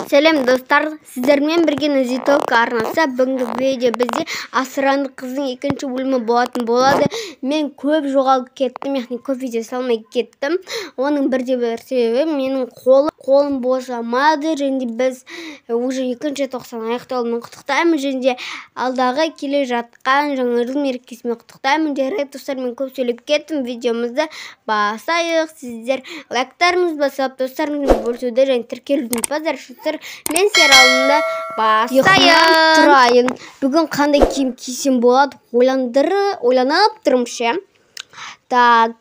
Сәлем, достар! Сіздермен бірге Назитовка арнасы. Бүгінгі видео бізде асыранды қыздың екінші бөлімі болатын болады. Мен көп жоғалып кеттім, яғни көп видео салмай кеттім. Оның бірде бір себебі менің қолым босамады. Және де біз уже екінші тоқсан аяқталуымен құттықтаймын және де алдағы келе жатқан жаңа жыл мерекесімен құттықтаймын. Жарайды, достар, мен көп сөйлеп кеттім, видеомызды бастайық. Сіздер лайктарыңызды басып, достарыңызбен бөлісуді және тіркелуді ұмытпаңыздар. Достар, мен сіздер алдында бастайын. Тұрайын. Бүгін қандай киім кисем болады, ойланып тұрмын ше. Так.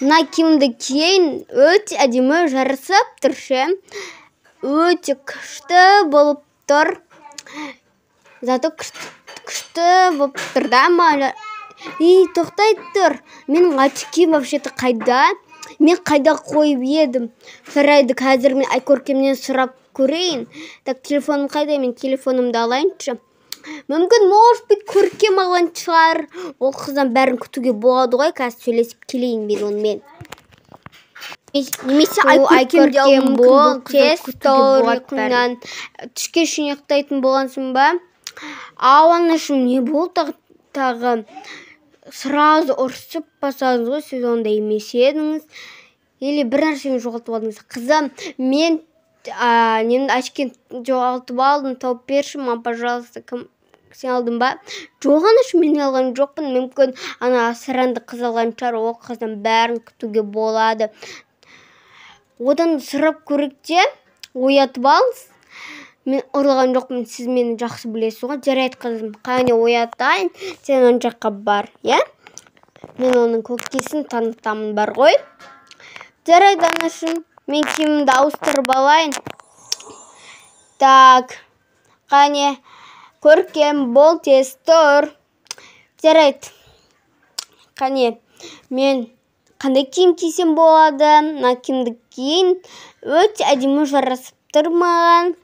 Мына киімді киейін, өте әдемі жарасып тұр ше. Өте күшті болып тұр. Зато күшті болып тұр да маған. Ей, тоқтай тұр. Менің очким вообще-то қайда? Мен қайда қойып едім? Жарайды, қазір мен Айкөркемнен сұрап көрейін. Так, телефоным қайда? Мен телефонымды алайыншы. Мүмкін, может быть, Көркем алған шығар. Ол қыздан бәрін күтуге болады ғой. Қазір сөйлесіп келейін мен онымен. Немесе Айкөркем де алуы мүмкін, бұл тез тұр ұйқыңнан. Түске шейін ұйықтайтын болғансың ба? Ау, анашым, не болды тағы? Сразу ұрысып бастадыңыз ғой, сіз ондай емес едіңіз. Или бір нәрсені жоғалтып алдыңыз. Қызым, мен немді, очки жоғалтып алдым, тауып берші маған, пожалуйста. Кім, сен алдың ба? Жоқ, анашым, мен алған жоқпын. Мүмкін, ана асыранды қыз алған шығар, ол қыздан бәрін күтуге болады. Одан сұрап көрейік те, оятып алыңыз. Мен ұрлаған жоқпын, сіз мені жақсы білесіз ғой. Жарайды, қызым, қане, оятайын, сен ана жаққа бар, иә? Мен оның көкесін танытамын бар ғой. Жарайды, анашым, мен киімімді ауыстырып алайын. Так, қане, Көркем, бол, тез тұр. Жарайды. Қане, мен қандай киім кисем болады? Мына киімді киейін. Өте әдемі жарасып тұр маған.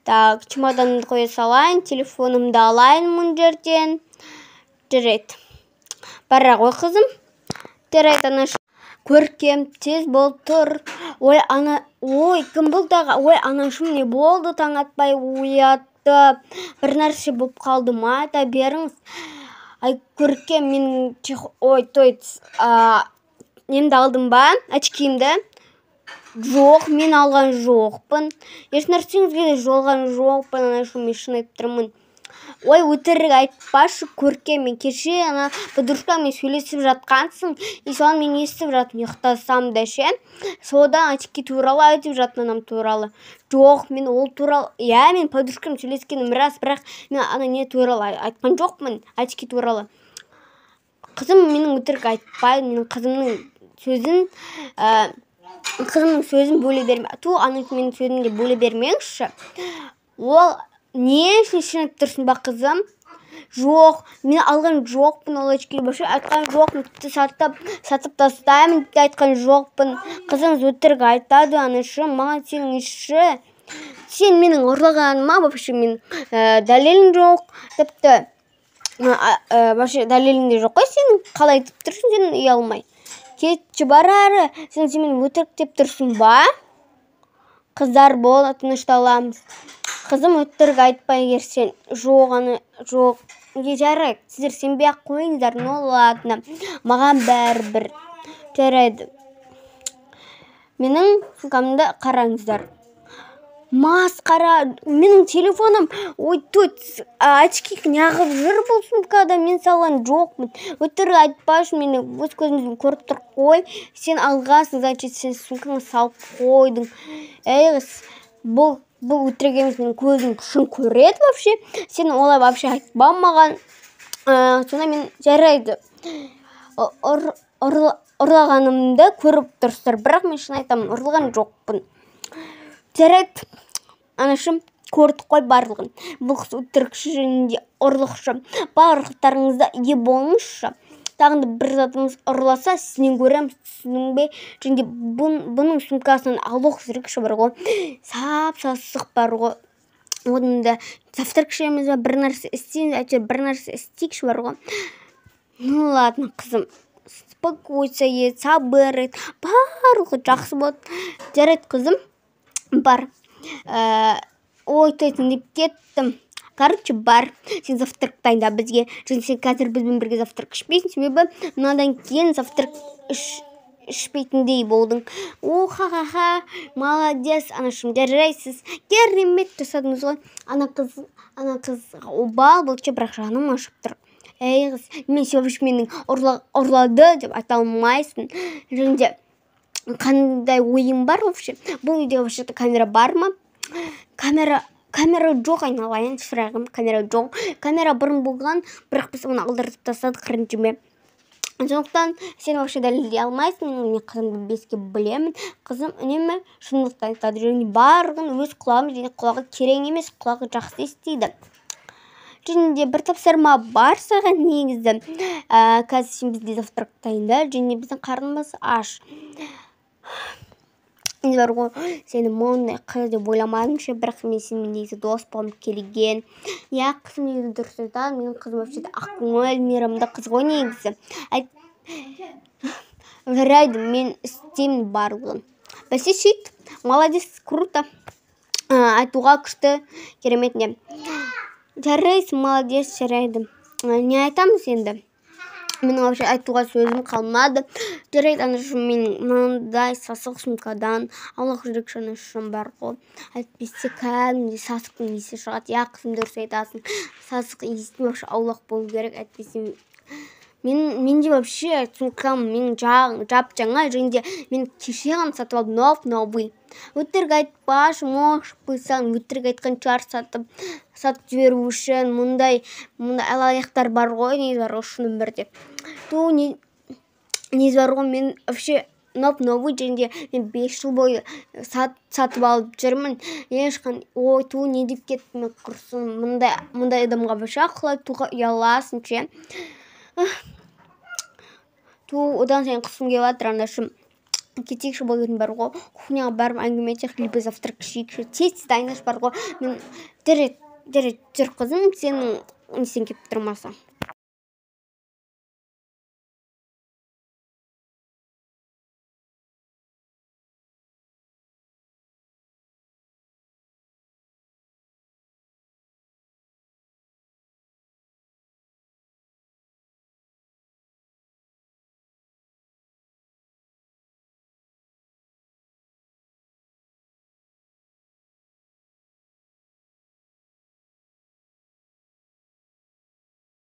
Так, чемоданымды қоя салайын, телефонымды алайын мына жерден. Жарайды. Бара ғой, қызым. Жарайды, анашым. Көркем, тез бол, тұр. Ой, ана, ой, кім бұл тағы? Ой, анашым, не болды таң атпай оятты? Бір нәрсе болып қалды ма? Айта беріңіз. Ай, Көркем, мен ой, то есть, немді алдым ба? Очкиімді? Жоқ, мен алған жоқпын. Еш нәрсеңізге де жолған жоқпын, анашым, мен шын айтып тұрмын. Ой, өтірік айтпашы, Көркем, мен кеше ана подружкаңмен сөйлесіп жатқансың, и соны мен естіп жатырмын, ұйықтасам да ше. Содан очки туралы айтып жаттың, анам туралы. Жоқ, мен ол туралы, иә, мен подружкаммен сөйлескенім рас, бірақ мен ана не туралы айтқан жоқпын, очки туралы. Қызым менің өтірік айтпайды, менің қызымның сөзін бөле берме. Ту, ана, менің сөзімді бөле бермеңізші. Ол не үшін, шын айтып тұрсың ба, қызым? Жоқ, мен алған жоқпын ол очки, вообще айтқан жоқпын, тіпті сатып тастаймын деп те айтқан жоқпын. Қызыңыз өтірік айтады, анашым, маған сеніңізші. Сен менің ұрлағаныма вообще мен дәлелің жоқ, тіпті вообще дәлелің де жоқ қой сенің. Қалай айтып тұрсың сен ұялмай? Кетші, бар әрі, сен мені өтірік деп тұрсың ба? Қыздар, бол, тынышталамыз. Қызым, өтірік айтпа, егер сен жоқ, аны жоқ. Жарайды, сіздер сенбей ақ қойыңыздар, ну ладно. Маған бәрібір. Жарайды. Менің сумкамды қараңыздар. Масқара, менің телефоным, ой, тут очки неғып жүр бұл сумкада, мен салған жоқпын. Өтірік айтпашы, мені өз көзімізбен көріп тұр қой. Сен алғансың, значит, сен сумкаңа салып қойдың. Ей, бұл өтірік емес, менің көзім шын көреді вообще. Сен олай вообще айтпа маған. Сонда мен, жарайды, ұрлағанымды көріп тұрсыздар, бірақ мен шын айтамын, ұрлаған жоқпын. Жарайды, анашым, көрдік қой барлығын. Бұл қыз өтірікші және де ұрлықшы. Барлықтарыңызда ие болыңызшы. Тағы да бір затымыз ұрласа, сізден көреміз, түсіндің бе? Және де бұның сумкасынан алып жүрейікші бар ғой. Сап сасық бар ғой. Одан да завтрак ішеміз ба, бір нәрсе істейміз, әйтеуір бір нәрсе істейікші бар ғой. Ну ладно, қызым, успокойся, сабыр ет, барлығы жақсы болады. Жарайды, қызым, бар. Ой, точно деп кеттім. Короче, бар, сен завтрак дайында бізге. Және сен қазір бізбен бірге завтрак ішпейсің, себебі мынадан кейін завтрак ішпейтіндей болдың. О, ха ха ха, молодец, анашым, жарайсыз, керемет жасадыңыз ғой. Ана қыз обал болды ше, бірақ жаным ашып тұр. Ей, қыз, мен себебі менің ұрлады деп айта алмайсың. Және де қандай ойың бар вообще? Бұл үйде вообще камера бар ма? Камера жоқ, айналайын шырағым, камера жоқ. Камера бұрын болған, бірақ біз оны алдыртып тастадық, ренжіме. Сондықтан сен вообще дәлелдей алмайсың. Мен қызымды беске білемін. Қызым үнемі шындықты айтады және барлығын өз құлағымен, және құлағы керең емес, құлағы жақсы естиді. Және де бір тапсырма бар саған негізі. Қазір сен бізде завтрак дайында, және біздің қарнымыз аш. Енді бар ғой, сені мұндай қыз деп ойламадым ше, бірақ мен сенімен негізі дос болғым келген. Иә, қызым негізі дұрыс айтады. Менің қызым вообще ақкөңіл, мейірімді қыз ғой негізі. Жарайды, мен істеймін барлығын. Бәсе, сөйт, молодец, круто. Айтуға күшті, керемет не. Жарайсың, молодец, жарайды. Не айтамыз енді? Менің вообще айтуға сөзім қалмады. Жарайды, анашым, мен мынандай сасық сумкадан аулақ жүрекші, анашым, бар ғой, әйтпесе кәдімгідей сасықтың иісі шығады. Иә, қызым, дұрыс айтасың, сасық иістен вообще аулақ болу керек, әйтпесе менде вообще сумкам менің жап жаңа және де мен кеше ғана сатып алдым, новый. Өтірік айтпашы, может быть, саған өтірік айтқан шығар сатып жіберу үшін. Мұндай алаяқтар бар ғой негізі, бар ғой, шын өмірде. Ту, не негізі бар ғой, мен вообще новый және де мен 5 жыл бойы сатып алып жүрмін ешқандай. Ой, ту, не деп кеттім мен, құрсын. Мұндай адамға вообще ақыл айтуға ұяласың ше. Ту, одан сайын құсқым келіп жатыр. Анашым, кетейікші, бұл жердің бар ғой, кухняға барып әңгіме етейік, либо завтрак ішейікші. Тез тез дайындашы бар ғой. Мен, жарайды, жарайды, жүр, қызым, сенің несің келіп тұрмаса.